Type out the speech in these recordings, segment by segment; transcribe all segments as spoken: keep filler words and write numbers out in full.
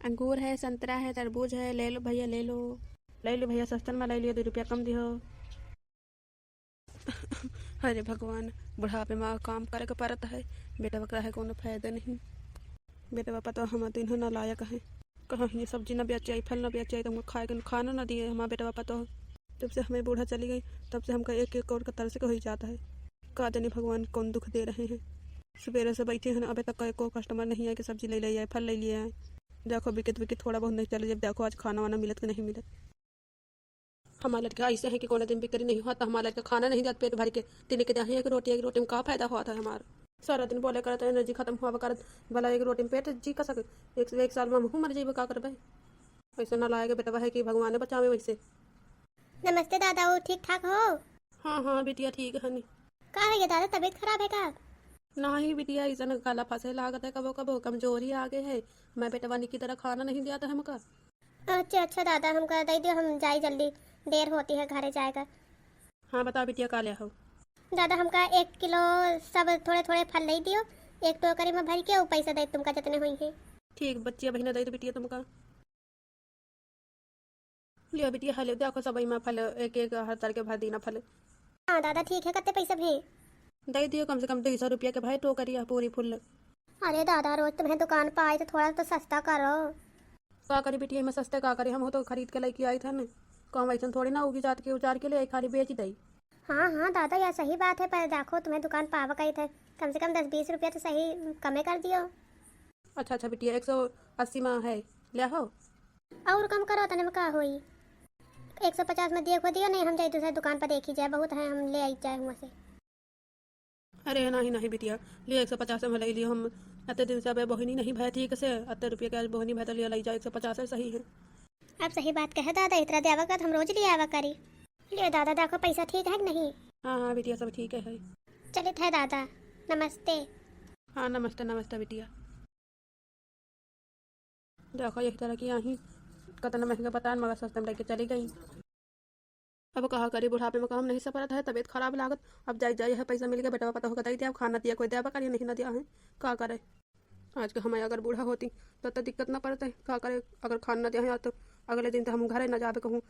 अंगूर है, संतरा है, तरबूज है, ले लो भैया, ले लो। ले लो भैया, सस्तन मा ले लियो, दो रुपया कम दिहो। अरे भगवान, बुढ़ापे मा काम करे के परत है, बेटवा का रहे कौनो फायदा नहीं। बेटवा पतोह हमार दुइनो नालायक है, कहाँ ये सब्जी न बेचे आई, फल न बेचे आई, तो हमको खाए के खाना न दिए हमार बेटवा पतोह। जब से हमें बूढ़ा चली गई, तब से हमका एक एक करोड़ का तरस के हो ही जाता है। का जाने भगवान कौन दुख दे रहे हैं। सुबेरे से बैठे हैं, अबे तक एको कस्टमर नहीं आए कि सब्जी ले ले आए, फल ले लिए आए। देखो बिकित बिकित थोड़ा बहुत नहीं चले, जब देखो आज खाना वाना मिलत कि नहीं मिलत। हमार लड़का ऐसे है कि कोनो दिन बिक्री नहीं होत, हमार लड़का खाना नहीं जात पेट भर के। तिने के देहे एक रोटी, एक रोटी में का फायदा होत है हमार? सारा दिन बोले करत, एनर्जी खत्म हुआ करत, भला एक रोटी में पेट जी का सके? एक, एक साल में हमहू मर जइबे, का करबे? ऐसे नालायक बेटवा है कि भगवान बचावे वैसे। नमस्ते दादा, वो ठीक ठाक हो? हाँ, हाँ बिटिया, ठीक है नी। का है ये दादा, तबीयत खराब है का? नहीं बिटिया, ऐसन गला फंसे लागत है, कबो कबो कमजोरी आ गई है। मैं बेटवा नी की तरह खाना नहीं दिया था हमका। अच्छा, अच्छा दादा, हमका दे दियो, हम जाई जल्दी, देर होती है घरे जाए का। हाँ, बता बिटिया, का ले हो? दादा, हमका एक किलो सब थोड़े थोड़े फल दे दियो, एक टोकरी में भर के, वो पैसा दे तुमका जितने हुई हैं। ठीक बच्चिया बहिना, दे दो बिटिया तुमका। लियो बिटिया, है लियो, देखो सब एमा फल एक एक हर तरह के भर दीना फल। हाँ दादा, ठीक है, कत्ते पैसा भे? दे दियो कम से कम दो सौ रुपया के भाई टोकरी है पूरी फुल। अरे दादा, रोज तुम्हें दुकान पर आई तो थोड़ा तो सस्ता करो। का करी बिटिया, मैं सस्ते का करी, हम हो तो खरीद के लेके आई था न। कम वैसन थोड़ी ना उगी जात के उजार के ले आई, खाली बेच दई। हाँ, हाँ दादा, यह सही बात है, पर देखो तुम्हें दुकान पर आवक आई थे, कम से कम दस बीस रुपया तो सही कमे कर दियो। अच्छा, अच्छा बिटिया, एक सौ अस्सी में है, ले हो। और कम करो, तने में का होई? एक सौ पचास में दिए को दियो, नहीं हम जाए दूसरे दुकान पर देखी जाए, बहुत है, हम ले आई जाए हुआ से। अरे नहीं, नहीं बिटिया, लियो एक सौ पचास में ले लियो, हम अत्ते दिन से अबे बोहनी नहीं भय ठीक से, अत्ते रुपया के आज बोहनी भय तो लियो, ले जाओ, एक सौ पचास सही है। अब सही बात कहे दादा, इतना देवा कर हम रोज ले आवा करी। लियो दादा, देखो पैसा ठीक है कि नहीं? हाँ, हाँ बिटिया, सब ठीक है। चलित है दादा, नमस्ते। हाँ, नमस्ते, नमस्ते बिटिया। देखो, यही तरह की यहीं कतना महंगा बतान, मगर सस्ते में लेके चली गई। अब कहा करी, बुढ़ापे में काम नहीं सपरत है, तबीयत खराब लागत। अब जाई, जाई है, पैसा मिल गया, बेटवा पतोह का दे दिया, अब खाना दिया, कोई देवा करिए, नहीं ना दिया है, का करे? आज के हमारे अगर बूढ़ा होती, तो, तो दिक्कत ना पड़ते, का करे? अगर खाना ना दिया है, तो अगले दिन तो हम घरे ना जाबे कहूँ,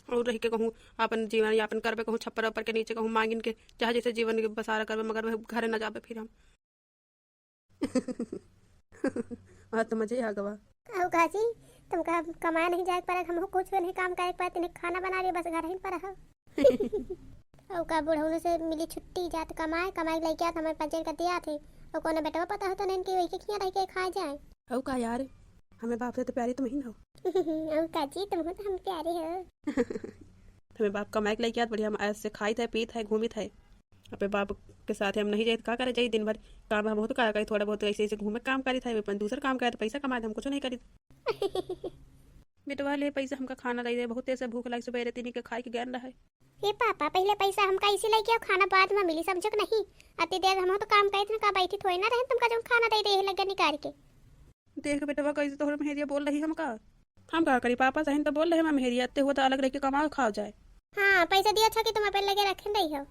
और रह के कहूँ, अपन जीवन यापन करबे कहूँ, छप्पर ऊपर के नीचे कहूँ, मांगिन के, चाहे जैसे जीवन के बसारा करबे, मगर वह घरे ना जाबे फिर हम। आज तो मजे आ गवा। अहो काजी, तुमका कमाए नहीं जाए के पड़े, हमहू कुछ नहीं काम करे के पड़े, तिने खाना बना लियो, बस घर ही पर रहो। अहो का बुढ़ौनु से मिली छुट्टी, जात कमाए, कमाए के लइके आत, हमारे पंचर कर दिया थे। और कोनो बेटवा पता हो तो नहीं कि वही के खिया रह के खा जाए। अहो का यार, हमें बाप से तो प्यारी तुम ही ना हो। अहो काजी, तुम हो तो हम प्यारे हो। हमें बाप कमाए के लइके आत, बढ़िया हम ऐसे खाइत है, पीत है, घूमित है। अपने बाप के साथ हम नहीं जाइत, का करे जाई दिन भर? काम हम बहुत का करी, थोड़ा बहुत ऐसे ऐसे घूमे काम करी था, अपन दूसर काम करे तो पैसा कमाए, हम कुछ नहीं करी। बेटवा ले पैसा हमका खाना दे दे, बहुत तेज से भूख लगी, सुबह तीन के खाए के गैन रहे। ए पापा, पहले पैसा हमका इसी लेके आओ, खाना बाद में मिली, समझो कि नहीं? अति देर हम तो काम करी थे ना, का बैठी थोड़ी ना रहे, तुमका जो खाना दे दे लगे निकाल के। देख बेटवा, कैसे तोहर मेहरिया बोल रही हमका। हम का करी पापा, सही तो बोल रहे हम मेहरिया, अत्ते हुआ तो अलग रह के कमाओ खाओ जाए। हाँ, पैसा दिया अच्छा कि तुम अपन लगे रखे नहीं हो।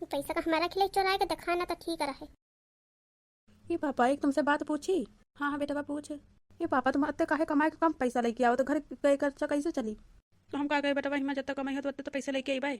पैसा का हमारा खिले चोराए के दिखाना तो ठीक रहे। ये पापा, एक तुमसे बात पूछी? हाँ, हाँ बेटवा पूछ। ये पापा, तुम अत्ते काहे कमाए के कम पैसा लेके आओ तो घर के खर्चा कैसे चली? तो हम का कहे बेटवा, हिमा जब तक कमाई हो तो अत्ते तो पैसा लेके आई बाय।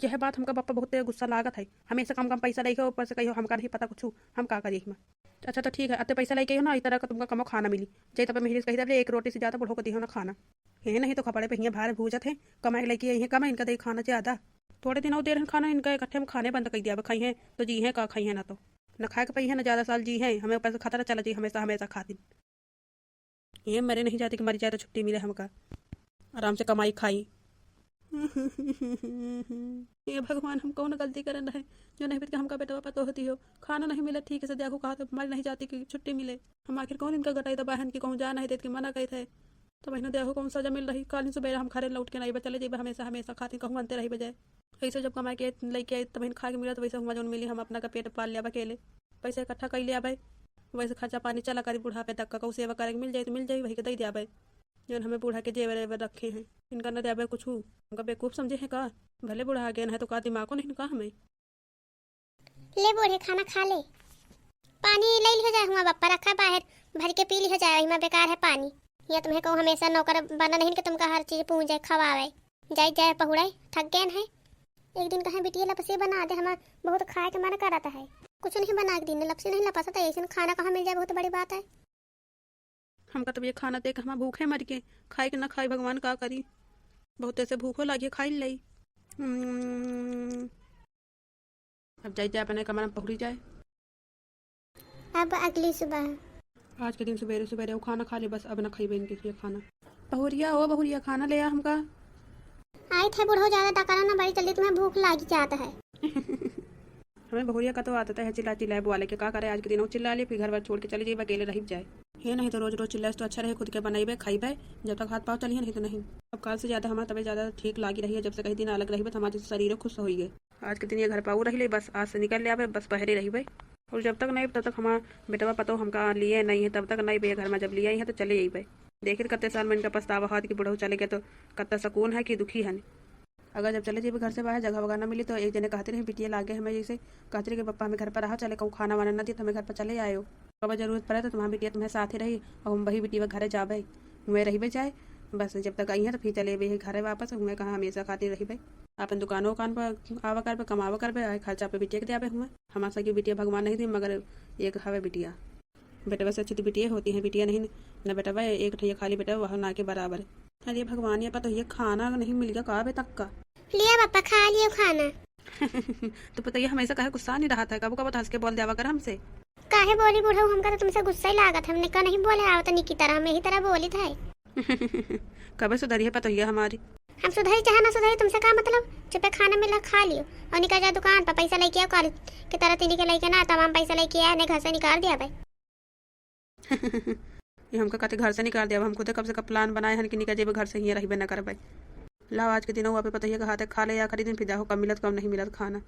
यह बात हमका पापा बहुत तेज गुस्सा लागत है। हमेशा कम कम पैसा लेके ऊपर से कहियो हमका नहीं पता कुछ, हम का करी हिमा। अच्छा तो ठीक है, अत्ते पैसा लेके हो ना, इस तरह का तुमका कमो खाना मिली। जे तब मेहरी से कही दे, एक रोटी से ज्यादा बुढ़ो को दिहो ना खाना। ये नहीं तो खपड़े पे हियाँ भार भूजत है, कमाए के लेके यही कमा, इनका दे खाना ज्यादा। थोड़े दिन और देर है खाना, इनका इकट्ठे हम खाने बंद कर दिया, अब खाई हैं तो जी हैं, का खाई हैं ना तो। न खाए के पाई है, न ज्यादा साल जी हैं, हमें ऊपर से खतरा चला जी हमेशा, हमेशा खातिर। ये मरे नहीं जाते कि मर जाए तो छुट्टी मिले हमका, आराम से कमाई खाई। हे भगवान, हम कौन गलती करन रहे, जो नहीं बीत के हमका बेटवा पतोह दियो, खाना नहीं मिले ठीक से, देखो कहा तो मर नहीं जाती कि छुट्टी मिले। हम आखिर कौन इनका गटाई दबाहन कि कहूँ जा नहीं देत कि मना कही थे। तो बहिना देखो कौन सजा मिल रही, काल ही सुबह हम घरे लौट के नहीं बा, चले जेबे हमेशा, हमेशा खातिर कहूँ बनते रही बजाय। ऐसे जब कमाई के लेके आई, तब खा के मिला, तो वैसे हुआ जौन मिली, हम अपना का पेट पाल लिया अकेले। पैसा इकट्ठा कर लिया भाई, वैसे खर्चा पानी चला करी, बुढ़ापे तक का कहूँ सेवा करे के मिल जाए तो मिल जाए, वही के दे दिया भाई। जौन हमें बूढ़ा के जेवर एवर रखे हैं, इनका न देवे कुछ, हमका बेवकूफ समझे हैं का? भले बूढ़ा आ गया है तो का दिमाग को नहीं का हमें? ले बूढ़े, खाना खा ले। पानी ले लियो जाए हुआ बप्पा रखा बाहर, भर के पी लिहा जाए, इमा बेकार है पानी। या तुम्हें कहूँ हमेशा नौकर बना नहीं कि तुमका हर चीज पूजे खवावे। जाई जाए पहुड़ाई, थक गए हैं। एक दिन कहे बिटिया लपसी बना दे, हमार बहुत खाए के मन करत है। कुछ नहीं बना के दिन, लपसी नहीं लपसत है, ऐसे खाना कहाँ मिल जाए, बहुत बड़ी बात है। हमका तब ये खाना देख हमार भूखे मर के, खाई के ना खाई, भगवान का करी, बहुत ऐसे भूखो लागे, खाई लई। हम्म, अब जाई जाए अपने कमरा में पहुड़ी जाए। अब अगली सुबह। आज के दिन सुबेरे सुबेरे वो खाना खा ले, बस अब ना खइबे इनके ये खाना। बहुरिया, ओ बहुरिया, खाना ले आ हमका। आई थे बूढ़ो, ज्यादा डकारा ना, बड़ी जल्दी तुम्हें भूख लागी जात है। हमें बहुरिया का तो आदत है चिल्ला चिल्लाए बोले के, का करे, आज के दिन वो चिल्ला ले, फिर घर बार छोड़ के चली जाइबे, अकेले रहिब जाए। हे नहीं तो रोज रोज चिल्लाए तो अच्छा रहे, खुद के बनइबे खइबे, जब तक हाथ पाँव चलिए, नहीं तो नहीं। अब काल से ज्यादा हमार तबीयत ज्यादा ठीक लागी रही है, जब से कहीं दिन अलग रहिबे तो हमार जैसे शरीर खुश होइए। आज के दिन ये घर पाऊ रही ले, बस आज से निकल ले आवे, बस बहरे रहिबे। और जब तक नहीं, तब तक हमार बेटवा पतो हमका लिए नहीं है, तब तक नहीं बे घर में, जब लिए आई है तो चले अइबे। देखित कत्ते साल में इनका पछतावा होत कि बुढ़ऊ चले गए तो कत्ता सुकून है कि दुखी हन। अगर जब चले जेबे घर से बाहर, जगह वगह ना मिली तो एक जने कहते रहे बिटिया लागे हमें जैसे कहते रहे कि पप्पा हमें घर पर रहा, चले कहूँ खाना वाना ना दिए तो हमें घर पर चले आयो। कब जरूरत पड़े तो तुम्हार बिटिया तुम्हें साथे रही और हम वही बिटिया घरे जाबे, हुए रहिबे जाए। बस जब तक आई है तो फिर चले बे घरे वापस, हुए कहाँ हमेशा खातिर रहिबे। अपन दुकानों उकान पर आवा करबे, कमावा करबे, आए खर्चा पे बिटिया के दे आबे हुए। हमार सगी बिटिया भगवान नहीं दी, मगर एक हवे बिटिया। बेटवा से अच्छी तो बिटिया होती है, बिटिया नहीं न बेटवा, एक ठैया खाली बेटवा, वह ना के बराबर। अरे भगवान, ये पता ये खाना नहीं मिल गया का अबे तक का? लिया पापा, खा लियो खाना। तो पता ये हमेशा काहे गुस्सा नहीं रहा था, कबो कबो तो हंस के बोल देवा कर हमसे। काहे बोली बुढ़ऊ, हमका तो तुमसे गुस्सा ही लागत, हमने का नहीं बोले आवत निकी तरह, हम यही तरह बोली था। कबे सुधरी है पतोहिया हमारी? हम सुधरी चाहे ना सुधरी, तुमसे का मतलब? चुपे खाना मिला खा लियो और निकल जा दुकान पर, पैसा लेके आओ, काल के तरह तीनी के लेके ना, तमाम पैसा लेके आए, नहीं घर से निकाल दिया भाई। ये हमका कहते घर से निकाल दिया, हम खुदे कब से कब प्लान बनाए हन कि निकल जेबे घर से, हियाँ रहबे न करबे। लाओ आज के दिन हुआ पे पतोहिया के हाथे खा ले, आखिरी दिन फिर देखो कब मिलत कब नहीं मिलत खाना।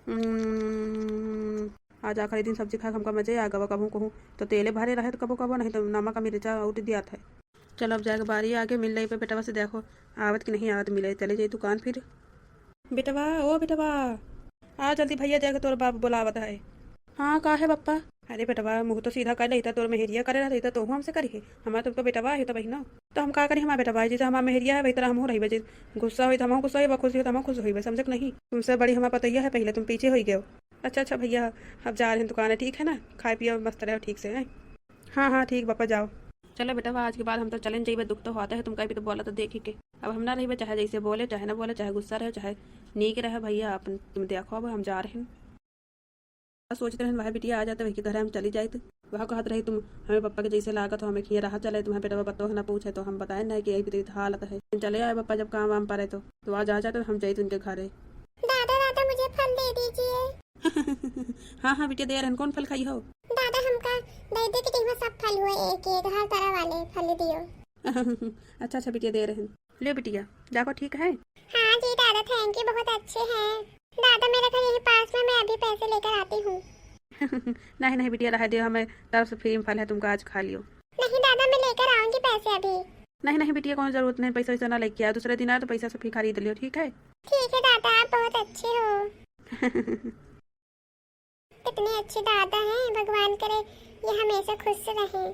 हम्म, आज आखिरी दिन सब्जी खाए के हमका मजे आ गवा। कबहूँ कहूँ तो तेले भरे रहे तो कबो कबो, नहीं तो नमक आ मिर्चा उठ दिया था। चलो अब जाके बारी आगे मिल रही पे बेटवा से, देखो आवत कि नहीं आवत मिले, चले जाई दुकान फिर। बेटवा, ओ बेटवा, आ जल्दी, भैया जाके तोर बाप बुलावत है। हाँ, का है पप्पा? अरे बेटवा, मुँह तो सीधा कर लेता, तोर मेहरिया करे रहता तो हमसे करिहे। हमार तुमको बेटवा है तो बहिनो, तो हम का करी? हमार बेटवा है, जैसे हमार मेहरिया है वही तरह हमहू रहिबे। जे गुस्सा होई तो हमहू गुस्सा होइबे, खुश होई तो हमहू खुश होइबे, समझे कि नहीं? तुमसे बड़ी हमार पतोहिया है, पहले तुम पीछे होई गयो। अच्छा अच्छा भैया, अब जा रहे हैं दुकान, ठीक है ना? खाए पियो मस्त रहो ठीक से, हैं? हाँ हाँ ठीक पापा, जाओ। चलो बेटवा, आज के बाद हम तो चले न जइबे, दुख तो होता है तुमका भी तो बोला तो देखी के। अब हम ना रहिबे, चाहे जैसे बोले, चाहे ना बोले, चाहे गुस्सा रहे, चाहे नीक रहे भैया, अपन तुम देखो, अब हम जा रहे हैं। सोचत रहन वह बिटिया आ जाते, वही के घरे हम चली जाइत। वह कहत रही तुम हमें पप्पा के जैसे लागत हो, हमें खिया रहा चले, तुम्हें बेटवा पतो है ना पूछे, तो हम बताए ना कि यही बिटिया हालत है। चले आए पप्पा जब काम वाम परे तो, तो आज आ जाते हम जाइत उनके घरे। दादा दादा मुझे फल दे दीजिए। हाँ हाँ बिटिया दे रहन, कौन फल खाई हो? दादा हमका दे दे कि देखो सब फल हुए एक एक, हर तरह वाले फल दियो। अच्छा अच्छा बिटिया दे रहन, ले बिटिया जाको ठीक है। हाँ जी दादा, थैंक यू, बहुत अच्छे हैं। दादा मेरा घर यही पास में, मैं अभी पैसे लेकर आती हूँ। नहीं नहीं बिटिया रहा दियो, हमें तरफ से फ्री में फल है, तुमका आज खा लियो। नहीं दादा, मैं लेकर आऊंगी पैसे अभी। नहीं नहीं बिटिया, कौन जरूरत नहीं, पैसा वैसा ना लेके आओ, दूसरे दिन आए तो पैसा से फिर खरीद लियो, ठीक है? ठीक है दादा, आप बहुत अच्छे हो। कितने अच्छे दादा हैं, भगवान करे ये हमेशा खुश रहे।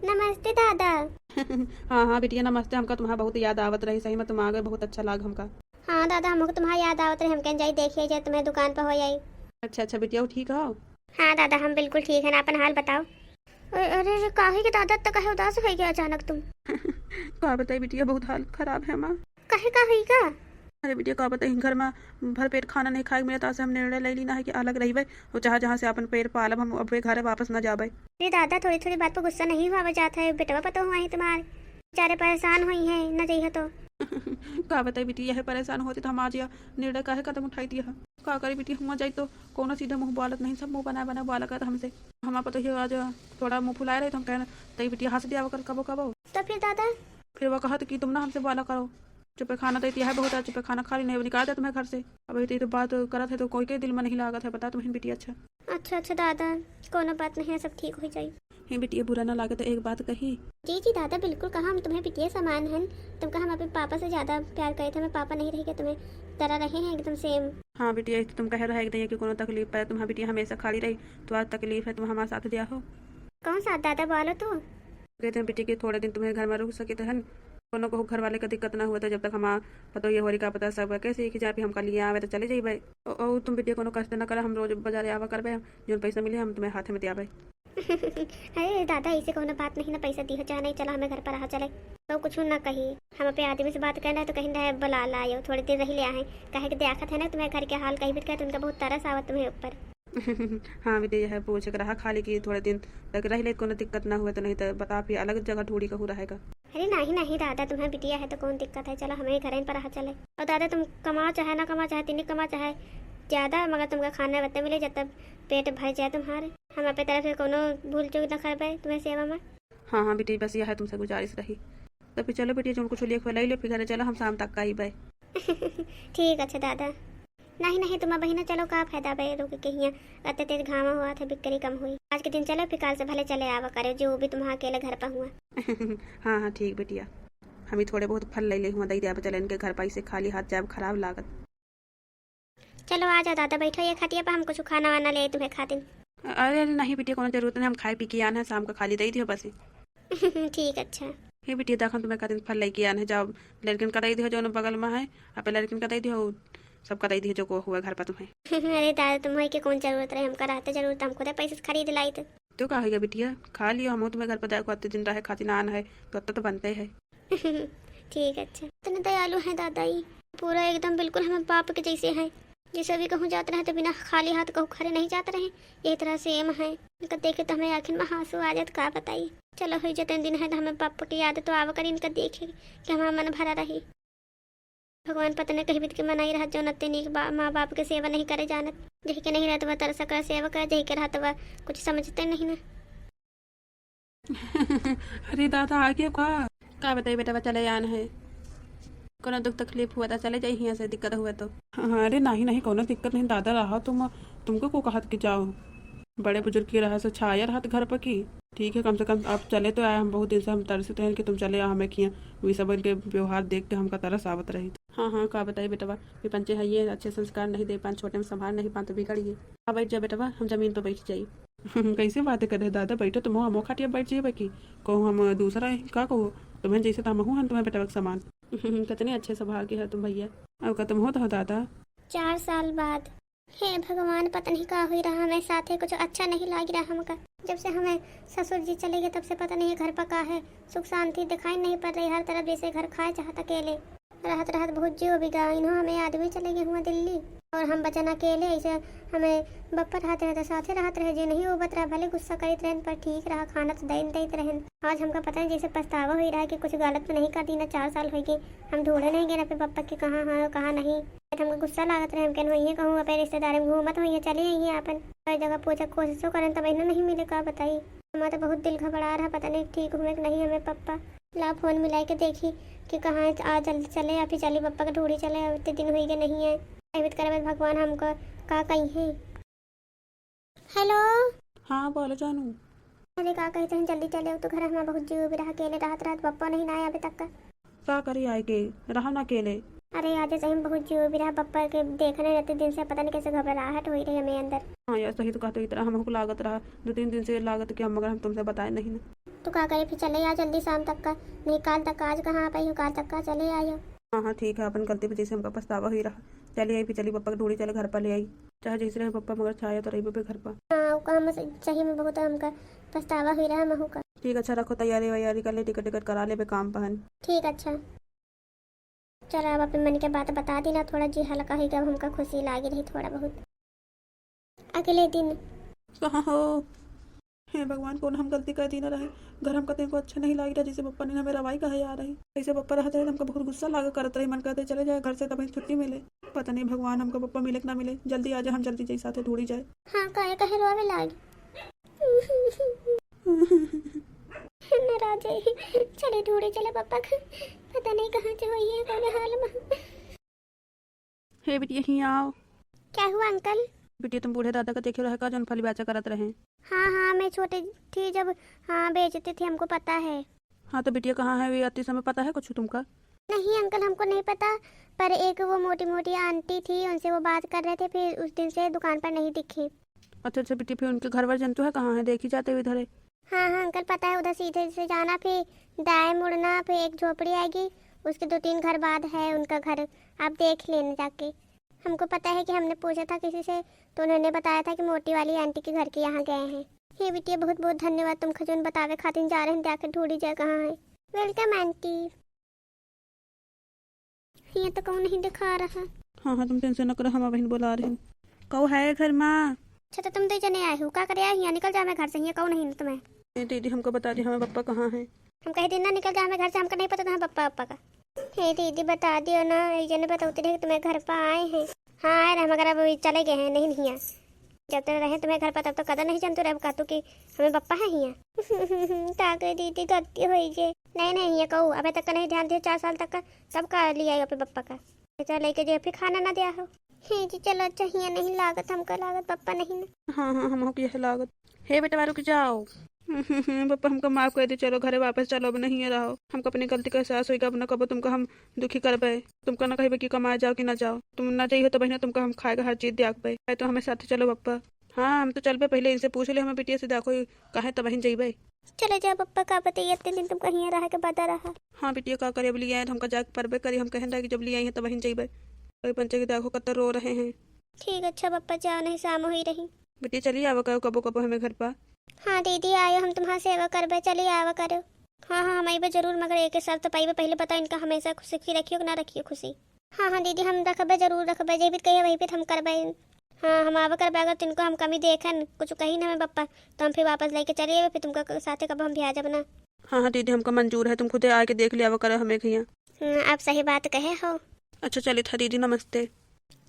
नमस्ते दादा। हाँ हाँ बिटिया नमस्ते, हमका तुम्हारा बहुत याद आवत रही, सही में तुम आ गए, बहुत अच्छा लाग हमका। हाँ दादा, हमको तुम्हारा याद आवत रही, हम कहें जाई देखिए जाए तुम्हें दुकान पर हो जाई। अच्छा अच्छा बिटिया, वो ठीक हो? हाँ दादा, हम बिल्कुल ठीक है ना, अपन हाल बताओ। अरे अरे, काहे के दादा, तो काहे उदास हो गया अचानक तुम? का बताई बिटिया, बहुत हालत खराब है माँ। काहे, का हुई का? अरे बिटिया का बताई, घर में भर पेट खाना नहीं खाए के मिलत, आज से हम निर्णय ले ली ना है कि अलग रहिबे और जहाँ जहाँ से अपन पेट पालब, हम अब घरे वापस ना जाबे। अरे दादा, थोड़ी थोड़ी बात पर गुस्सा नहीं हुआ जाता है, बेटवा पतो हुआ है तुम्हारे, बेचारे परेशान हुई हैं ना जइहा तो। का बताई बिटिया, यह परेशान होती तो हम आज यह निर्णय काहे कदम उठाई दिया है। का करी बिटिया, हुआ जाई तो कोनो सीधा मुँह बोलत नहीं, सब मुँह बनाए बनाए बोला करत हमसे। हमार पतोहिया आज थोड़ा मुँह फुलाए रही तो हम कहना, तई बिटिया हंस दिया कर कबो कबो। तो फिर दादा? फिर वो कहत कि तुम ना हमसे बोला करो, चुपे खाना देती है बहुत, आज चुपे खाना खा ली, नहीं निकाल दे तुम्हें घर से। अब इतनी तो बात करत है तो कोई के दिल में नहीं लागत है, बता तुम्हें बिटिया। अच्छा अच्छा अच्छा दादा, कोनो बात नहीं है, सब ठीक हो जाई। हे बिटिया, बुरा ना लागे तो एक बात कही। जी, जी दादा, बिल्कुल कहा, हम तुम्हें बिटिया समान हन। तुमका हम अपने पापा से ज्यादा प्यार करे थे, हमें पापा नहीं रह गए, तुम्हें तरह रहे हैं एकदम same। हाँ बिटिया, तुम कह रहा है एकदम कि कोनो तकलीफ है, तुम्हारा बिटिया हमेशा खाली रही, तो आज तकलीफ है, तुम हमारे साथ दिया हो। कौन सा दादा, बोलो तो। कहते हैं बिटिया कि थोड़े दिन तुम्हें घर में रुक सके तो हन, कोनो को घर वाले का दिक्कत ना हुआ, तो जब तक हमारा पतो ये होरी का पता सब कैसे कि जा भी हमका लिए आवे तो चले जाइबे। ओ, ओ, तुम बिटिया कोनो कष्ट ना करा, हम रोज बाजारे आवा करबे, जोन पैसा मिले हम तुम्हें हाथ में दियाबे। अरे दादा, ऐसे कोनो बात नहीं ना, पैसा दिहो चाहे नहीं, चला हमें घर पर रहा चले। तो कुछ ना कही, हम अपने आदमी से बात करना है तो कहीं रहे बुला लायो, थोड़े दिन रह लिया है, कहे कि देखत है ना तुम्हें घर के हाल, कहीं भी कहे तो उनका बहुत तरस आवत तुम्हें ऊपर। हाँ बिटिया, यह पूछ के रहा खाली कि थोड़े दिन तक रह ले, कोनो दिक्कत ना हुए तो, नहीं तो बता फिर अलग जगह ढूंढी कहूँ रहेगा। अरे नहीं नहीं दादा, तुम्हें बिटिया है तो कौन दिक्कत है, चलो हमें घर पर रहा चले। और दादा तुम कमाओ चाहे ना कमाओ, चाहे तीन कमाओ चाहे ज्यादा, मगर तुमका खाना बत्ते मिले जब तक पेट भर जाए तुम्हारे। हम अपने तरफ से कोनो भूल चूक ना करबे तुम्हें सेवा में। हाँ हाँ बिटिया, बस यह है तुमसे गुजारिश रही। तो फिर चलो बिटिया, जो कुछ लिए खिलाई लो, फिर घरे चलो, हम शाम तक का ही बे। ठीक अच्छा दादा। नहीं नहीं तुम बहिना चलो, का फायदा बे रुक के हियाँ, अत्ते तेज घामा हुआ था, बिक्री कम हुई। आज के दिन चलो, फिर काल से भले चले आवा करे, जो भी तुम्हारा अकेले घर पर हुआ। हाँ हाँ ठीक बिटिया, हम ही थोड़े बहुत फल ले ले हुआ, दे दे, अब चले इनके घर पर, इसे खाली हाथ जाब खराब लागत। चलो आ जाओ दादा, बैठो ये खटिया पर, हम कुछ खाना वाना ले आई तुम्हें खातिर। अरे अरे नहीं बिटिया, कोनो जरूरत नहीं, हम खाए पी के आन है, शाम का खाली दे दियो बस। ठीक अच्छा। हे बिटिया, देखो तुम्हें खातिर फल लेके आन है, जाओ लड़कन का दे दियो जो बगल में है, आप लड़कन का दे दियो, सबका दे दियो जो को हुआ घर पर तुम्हें। अरे दादा, तुम्हें के कौन जरूरत रहे, हमका रहते जरूरत, हम खुदे पैसे से खरीद लाई थे। तो का होइगा बिटिया, खा लियो, हम तुम्हें घर पर देखो अत्ते दिन रहे खातिर आन है, तो अत्ता तो बनते है। ठीक अच्छा, इतने दयालु हैं दादा, ई पूरा एकदम बिल्कुल हमें बाप के जैसे हैं। जैसे भी कहूँ जात रहे तो बिना खाली हाथ कहूँ खड़े नहीं जात रहे, यही तरह same है। इनका देखे तो हमें आँखिन में आंसू आ जात, का बताई। चलो, हुई जतन दिन है तो हमें बाप की याद तो आवा करी, इनका देखे कि हमारा मन भरा रही। भगवान पता नहीं कहीं बीत के मनाई रहत, जौन अत्ते नीक बा-, माँ बाप के सेवा नहीं करे जानत। जही के नहीं रहत वह तरस कर सेवा करे, जही के रहत वह कुछ समझते नहीं ना। अरे दादा, आ गया का? का बताई बेटा, बा चले आन है, कोनो दुख तकलीफ हुआ तो चले जाई हियाँ से, दिक्कत हुआ तो। हाँ, अरे नहीं नहीं, कोनो दिक्कत नहीं दादा, रहा तुम, तुमको को कहत कि जाओ, बड़े बुजुर्ग की रहा से छाया रहत घर पर की। ठीक है, कम से कम आप चले तो आए, हम बहुत दिन से हम तरसत हैं कि तुम चले आओ हमें किया। वही सब इनके व्यवहार देख के हमका तरस आवत रही। हाँ हाँ, का बताई बेटवा, ये पंचे है, ये अच्छे संस्कार नहीं दे पान, छोटे में संभाल नहीं पान तो बिगड़ गए। अब बैठ जा बेटवा, हम जमीन पर बैठ जाई। कैसे बात करे दादा, बैठो तुम, हम खाटिया बैठ जाइबे की, कहूँ हम दूसरा है का कहूँ, तुम्हें जैसे तो हमहू हन तुम्हें बेटवा के समान। कितने अच्छे स्वभाव के है तुम भैया। अब का तुम हो तो हो दादा। चार साल बाद। हे भगवान, पता नहीं का हुई रहा, हमें साथे कुछ अच्छा नहीं लाग रहा हमका। जब से हमें ससुर जी चले गए, तब से पता नहीं घर पर का है, सुख शांति दिखाई नहीं पड़ रही। हर तरफ जैसे घर खाए चाहत अकेले। रहत रहत बहुत जियो बिगा, इन्हों हमें आदमी चले गए हुआ दिल्ली, और हम बचन अकेले। ऐसे हमें बप्पा रहत रहे तो साथे रहत रहे, जे नहीं वो बतरा भले गुस्सा करित रहन, पर ठीक रहा, खाना तो देन देत रहन। आज हमका पता नहीं जैसे पछतावा हुई रहा कि कुछ गलत तो नहीं कर दी ना, चार साल हो गए हम ढूंढे नहीं गए ना पे बप्पा के कहाँ है और कहाँ नहीं। तो हमका गुस्सा लागत रहे, हम कहन वही कहूँ अपने रिश्तेदार में घूमत हुई चली आई है अपन, हर जगह पूछे कोशिशों करन तब इन्हों नहीं मिले, का बताई। हमारा तो बहुत दिल घबरा रहा, पता नहीं ठीक हुए कि नहीं हमें पप्पा। ला फोन मिलाई के देखी कि कहाँ आ जल्दी चले या फिर चली पप्पा के ढूंढी चले, अब इतने दिन हुई के नहीं है। अमित करे भगवान हमको का कही है। हेलो। हाँ बोलो जानू। अरे का कहते हैं, जल्दी चले तो घर हमारा बहुत जीव भी रहा, अकेले रहत रहत पप्पा नहीं ना आए अभी तक का। का करी आए के, रहा ना अकेले। अरे आज सही में बहुत जीव भी रहा, पप्पा के देखने रहते दिन से पता नहीं कैसे घबराहट हुई रही हमें अंदर। हाँ यार सही तो कहते, इतना हमको लागत रहा दो तीन दिन से लागत कि हम, मगर हम तुमसे बताए नहीं ना। तो का करे फिर चले आ जल्दी शाम तक का, नहीं काल तक का, आज कहाँ आ पाई हो, काल तक का चले आयो। हाँ हाँ ठीक है, अपन गलती पे जैसे हमका पछतावा हुई रहा, चले आई फिर चली पप्पा के ढूंढी चले घर पर ले आई, चाहे जैसे रहे पप्पा मगर छाया तो रही घर पर। हाँ ओका हम सही में बहुत हमका पछतावा हुई रहा महू का। ठीक अच्छा रखो तैयारी वैयारी कर ले, टिकट टिकट करा लेबे काम पहन। ठीक अच्छा। चला अब अपने मन के बात बता दी ना, थोड़ा जी हल्का हुई गया, अब हमका खुशी लागी रही थोड़ा बहुत। अगले दिन। कहाँ हो? हे भगवान, कौन हम गलती कर दी ना रहे। घर हमका तनिको अच्छा नहीं लाग रहा, जैसे पप्पा ने हमें रवाई कहे आ रही। ऐसे पप्पा रहते रहे, हमका बहुत गुस्सा लागा करत रही, मन करते चले जाए घर से, तब छुट्टी मिले। पता नहीं भगवान हमका पप्पा मिले कि ना मिले, जल्दी आ जाए, हम जल्दी जाई साथे ढूंढी जाए। हाँ, काहे, काहे रोवे लागी? नाराज है, चले ढूंढे चले पप्पा का, पता नहीं कहाँ से हुई है, कौन हाल में। हे बिटिया, हियाँ आओ। क्या हुआ अंकल? बिटिया, तुम बूढ़े दादा का देखे रहे का, जौन फली बेचा करत रहे? हाँ, हाँ, मैं छोटे थी जब, हाँ, बेचते थे, हमको पता है। हाँ, तो बिटिया, कहाँ है वे? अति समय पता है कुछ तुमका? नहीं अंकल, हमको नहीं पता, पर एक वो मोटी मोटी आंटी थी, उनसे वो बात कर रहे थे, फिर उस दिन से दुकान पर नहीं दिखी। अच्छा, अच्छा बिटिया, फिर उनके घर वर जंतु है कहाँ है? देखी जाते हुए इधर है। हाँ, हाँ अंकल, पता है, उधर सीधे से जाना, फिर दाएं मुड़ना, फिर एक झोपड़ी आएगी, उसके दो तीन घर बाद है उनका घर, आप देख लेना जाके। हमको पता है कि हमने पूछा था किसी से, तो उन्होंने बताया था कि मोटी वाली आंटी के घर के यहाँ गए हैं। हे बिटिया, बहुत बहुत धन्यवाद तुमका जौन बतावे खातिर। जा रहे हैं, जाके ढूंढी जाए कहाँ है। Welcome aunty. हियाँ तो कौन नहीं दिखा रहा। हाँ, हाँ, तुम टेंशन न करो, हम अबहिन बोला रहे हैं। कौ है घर मा? अच्छा, तो तुम दो जने आए हो, का करे आए हियाँ? निकल जाओ मैं घर से, हियाँ कौन नहीं तुम्हें। ए दीदी, हमको बता दी, हमें पप्पा कहाँ हैं? हम कह दी ना, निकल जाओ हमें घर से, हमका नहीं पता तुम्हें पप्पा, पप्पा का। हे दीदी, बता दियो ना, एक जने बतौती रहे कि तुम्हें घर पर आए हैं। हाँ, आए रहे, मगर अब चले गए हैं, नहीं हियाँ। जब तक रहे तुम्हें घर पर, तब तो कदर नहीं जानतू रहे, कहतू कि हमें पप्पा है हियाँ। का कहे दीदी, गलती होई जे। नहीं, नहीं, हियाँ कहू, अबे तक का नहीं ध्यान दियो, चार साल तक का, तब का लिया आई अपने पप्पा का। बेचारा लेके जे फिर खाना ना दिया हो। हे जी, चलो, अच्छा, हियाँ नहीं लागत, हमका लागत पप्पा नहीं ना। हाँ, हाँ, हमको यह लागत। हे बेटवा, रुक जाओ। पप्पा, हमका माफ कर दी, चलो घरे वापस चलो, अब नहीं रहो। हमका अपनी गलती का एहसास होइगा, अब न कबो तुमका हम दुखी करबे। तुमका न कहबे कि कमाए जाओ कि ना जाओ। तुम ना जइहो तो बहिना, तुमका हम खाए का हर चीज दियाकबे, है तो हमें साथ चलो पप्पा। हाँ, हम तो चलबे, पहले इनसे पूछ ले, हमें बिटिया से देखो, काहे तो बहिन जइबे। चले जाओ पप्पा, का बताइए, इतने दिन तुमका हियाँ रहा के बदा रहा। हाँ बिटिया, का करे, अब लिया है तो हमका जाके परबे करी, हम कहन रहे कि जब लिया है तो बहिन जइबे। अरे पंचे के देखो, कत्ता रो रहे हैं। ठीक, अच्छा पप्पा, जाओ, नहीं शाम होई रही। बिटिया, चली आवा करो कबो कबो हमें घर पर। हाँ दीदी, आयो, हम तुम्हार सेवा करबे, चली आवा करो। हाँ, हाँ, हम अइबे जरूर, मगर एक शर्त पाइबे, पहले बताओ, इनका हमेशा सुखी रखियो कि ना रखियो खुशी? हाँ, हाँ दीदी, हम रखबे, जरूर रखबे, जे भी कहिए वही भी हम करबे। हाँ, हम आवा करबे, अगर तिनको हम कमी देखन, कुछ कही ना हमें पप्पा, तो हम फिर वापस लेके चले आवे, फिर तुमका साथे कब हम ब्याह जब ना। हाँ, हाँ दीदी, हमका मंजूर है, तुम खुदे आके देख लिया करो हमें हियाँ। हम्म, आप सही बात कहे हो। अच्छा, चलित है दीदी, नमस्ते।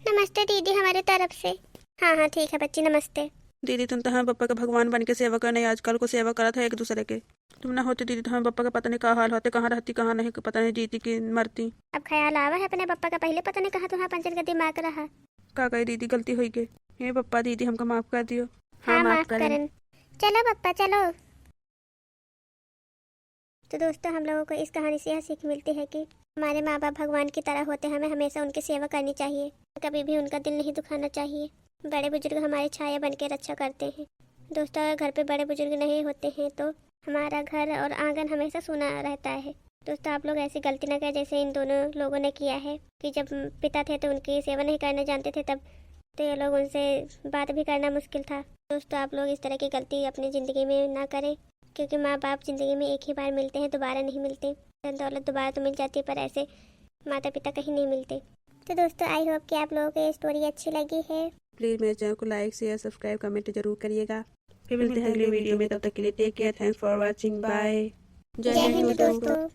नमस्ते दीदी, हमारे तरफ से। हाँ, हाँ, ठीक है बच्ची, नमस्ते। दीदी, तुम तो हमें पप्पा के भगवान बन के सेवा करने, आजकल को सेवा करत है एक दूसरे के। तुम ना होते दीदी, तो हमें पप्पा का पता नहीं का हाल होते, कहाँ रहती, कहाँ नहीं, पता नहीं जीती कि मरती। अब ख्याल आवा है अपने पप्पा का, पहले पता नहीं कहाँ तुम्हारा पंचन का दिमाग रहा। का कही दीदी, गलती होई गई। हे पप्पा, दीदी, हमका माफ कर दियो। हाँ, हाँ, माफ माफ करन। करन। चलो पप्पा, चलो। तो दोस्तों, हम लोगों को इस कहानी से यह सीख मिलती है कि हमारे माँ बाप भगवान की तरह होते हैं, हमें हमेशा उनकी सेवा करनी चाहिए, कभी भी उनका दिल नहीं दुखाना चाहिए। बड़े बुजुर्ग हमारी छाया बन के रक्षा करते हैं। दोस्तों, अगर घर पे बड़े बुजुर्ग नहीं होते हैं तो हमारा घर और आंगन हमेशा सूना रहता है। दोस्तों, आप लोग ऐसी गलती ना करें जैसे इन दोनों लोगों ने किया है कि जब पिता थे तो उनकी सेवा नहीं करना जानते थे, तब तो ये लोग उनसे बात भी करना मुश्किल था। दोस्तों, आप लोग इस तरह की गलती अपनी ज़िंदगी में ना करें, क्योंकि माँ बाप ज़िंदगी में एक ही बार मिलते हैं, दोबारा नहीं मिलते। धन दौलत दोबारा तो मिल जाती है, पर ऐसे माता पिता कहीं नहीं मिलते। तो दोस्तों, I hope कि आप लोगों को ये स्टोरी अच्छी लगी है। प्लीज मेरे चैनल को लाइक, शेयर, सब्सक्राइब, कमेंट जरूर करिएगा। फिर मिलते हैं अगले वीडियो में, तब तक के लिए take care, thanks for watching, bye. जय हिंद दोस्तों।